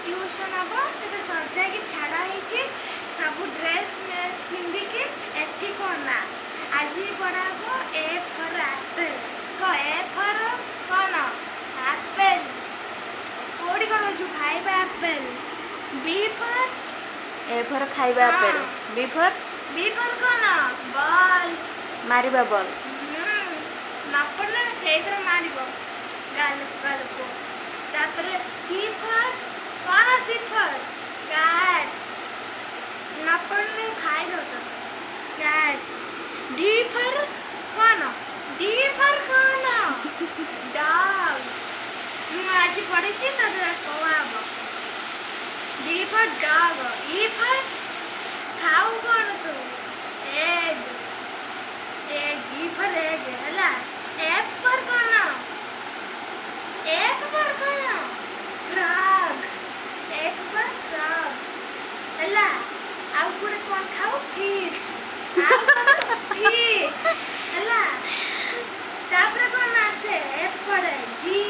Tuition ହବ। ତତେ ସଜାଇକି ଛାଡ଼ା ହେଇଛି, ସବୁ ଡ୍ରେସ୍ ମ୍ରେସ୍ ପିନ୍ଧିକି। ଏଠି କ'ଣ ନା ଆଜି ପଢ଼ା ହବ ଏ ଫର୍ ଆପେଲ୍। କ ଏ ଫର୍ କ'ଣ? ଆପେଲ୍। କୋଉଠି କ'ଣ ଅଛୁ? ଖାଇବା apple. B for? A for ଖାଇବା apple. B for? B for କ'ଣ? ବଲ୍। ମାରିବା ବଲ୍। ନ ପଡ଼ିଲେ ସେଇଥିରେ ମାରିବ ଗାଲକୁ ଗାଲକୁ। ତାପରେ ସି ଫର୍ କ'ଣ? C for cat. ନ ପଡ଼ିଲେ ଖାଇଦେବ ତ କ୍ୟାଟ୍। ଡି ଫର୍ କ'ଣ? ଡି ଫର୍ କ'ଣ? ଡଗ୍। ମୁଁ ଆଜି ପଢ଼ିଛି, ତତେ କୁହାହବ। D for dog. E for ଖାଉ କ'ଣ ତୁ? Egg, egg. E for egg ହେଲା। ଏଫ୍ ଫର୍ କ'ଣ? ଏଫ୍ ଫର୍ କ'ଣ? ଫ୍ରଗ୍। ଏଫ୍ ଫର୍ ଫ୍ରଗ୍ ହେଲା। ଆଉ ଗୋଟେ କ'ଣ ଖାଉ? ଫିସ୍। ଆଉ କ'ଣ? ଫିସ୍ ହେଲା। ତାପରେ କ'ଣ ଆସେ ଏଫ୍ ପରେ? ଜି।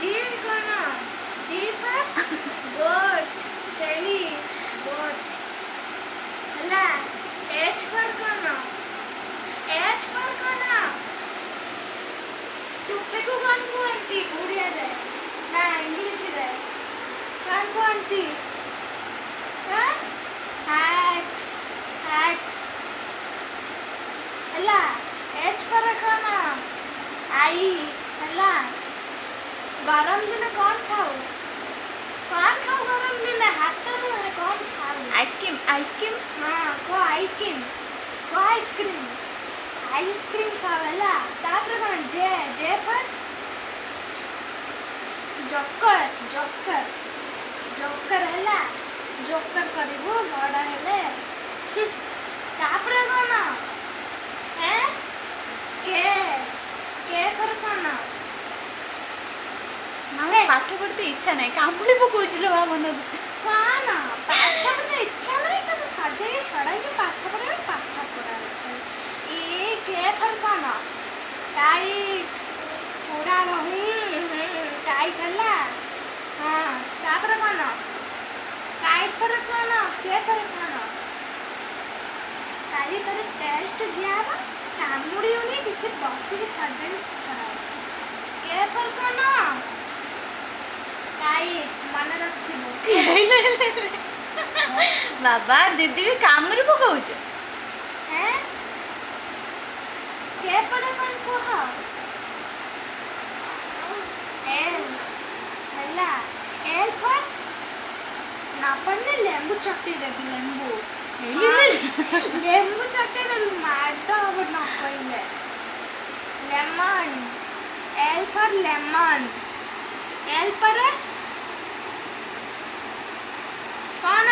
ଜି କ'ଣ? ଜି ଫର୍ ଗୋଟ୍, ଛେଳି, ଗୋଟ୍ ହେଲା। ଏଚ୍ ଫର୍ କ'ଣ? ଏଚ୍ ଫର୍ କ'ଣ? ଟୋପିକୁ କ'ଣ କୁହନ୍ତି ଓଡ଼ିଆରେ ନା ଇଂଲିଶରେ କ'ଣ କୁହନ୍ତି? ହ୍ୟାଟ୍, ହ୍ୟାଟ୍ ହେଲା। ଏଚ୍ ଫର୍ କ'ଣ? I ହେଲା। ଗରମ ଦିନେ କ'ଣ ଖାଉ? କ'ଣ ଖାଉ ଗରମ ଦିନେ? ହାତରେ କ'ଣ ଖାଉ? Ice cream, ice cream. ହଁ, କହ ଆଇସ୍କ୍ରିମ୍, କହ ଆଇସ୍କ୍ରିମ୍। ଆଇସ୍କ୍ରିମ୍ ଖାଉ ହେଲା। ତାପରେ କ'ଣ? ଜେ। ଜେ ଫର୍ ଜୋକର, ଜୋକର, ଜୋକର ହେଲା। ଜୋକର କରିବୁ ବଡ଼ ହେଲେ। ତାପରେ କ'ଣ? କେ। କେ ଫର୍ କ'ଣ? ପାଠ ପଢ଼ିତେ ଇଚ୍ଛା ନାହିଁ, କାମୁଡ଼ି ପକଉଛି ଲୋ ମା ମନ। କ'ଣ ପାଠ ପଢ଼ିତେ ଇଚ୍ଛା ନାହିଁ? ତତେ ସଜେଇକି ଛଡ଼ାଇଛି ପାଠ ପଢ଼ିବା। ପାଠ ପଢ଼ା ଇଚ୍ଛା। ଇ କେ ଫର୍ କ'ଣ? କାଇଟ୍। ଉଡ଼ା ହୁଁ କାଇଟ୍ ହେଲା। ହଁ, ତାପରେ କ'ଣ? କାଇଟ୍ ପରେ କ'ଣ? କେ ପରେ କ'ଣ? କାଲି ତୋର ଟେଷ୍ଟ ଦିଆହବ, କାମୁଡ଼ିବନି କିଛି, ବସିକି ସଜେଇକି ଛଡ଼ା ହବ। କେ ଫର୍ କ'ଣ? କାଇଟ୍। ମନେ ରଖିବୁ। ବାବା, ଦିଦି କାମୁଡ଼ି ପକଉଛ। ହେଁ, କେ ପରେ କ'ଣ କୁହ? ଏଲ୍ ହେଲା। ଏଲ୍ ଫର୍, ନ ପଡ଼ିଲେ ଲେମ୍ବୁ ଚଟେଇ ଦେବି। ଲେମ୍ବୁ, ଲେମ୍ବୁ ଚଟେଇ ଦେବି, ମାଡ଼ ହବ ନ କହିଲେ। Lemon. L for lemon. L ପରେ କ'ଣ?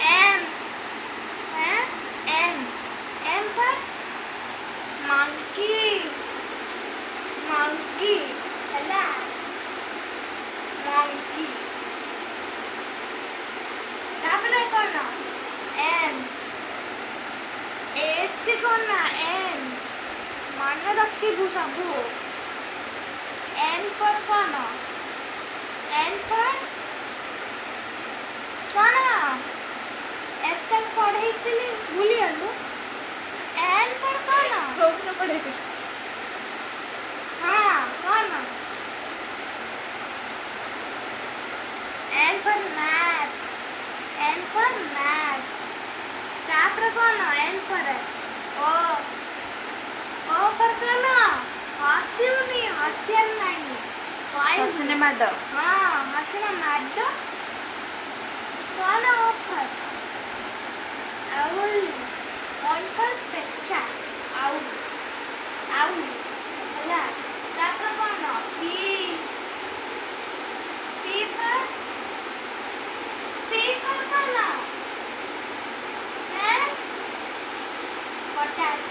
M. M. M for monkey, monkey ହେଲା, ମଙ୍କି। ତାପରେ କ'ଣ? ଏନ୍। ଏଠି କ'ଣ ଏନ୍? ମନେ ରଖିବୁ ସବୁ। ଏନ୍ ଫର୍ କ'ଣ? ଏନ୍ ଫର୍ କ'ଣ? ଏତେ ପଢ଼େଇଥିଲି, ଭୁଲିଗଲୁ? ଏନ୍ ଫର୍ କ'ଣ? କୋଉଦିନ ପଢ଼େଇଥିଲୁ? ହଁ, କ'ଣ? N for map. N for map. ତାପରେ କ'ଣ ଏନ୍ ପରେ? ଓ। ଓ ଫର୍ କ'ଣ? ହସିବୁନି, ହସିବାର ନାହିଁ, କହିବୁ। ହସିନେ ମାଡ଼। ହଁ, ହସିନେ ମାଡ଼। କ'ଣ ଓ ଫର୍? ଆଉଲ୍। ଓନ୍ ଫର୍ ପେଚା, ଆଉଲ୍, ଆଉଲ୍ ହେଲା।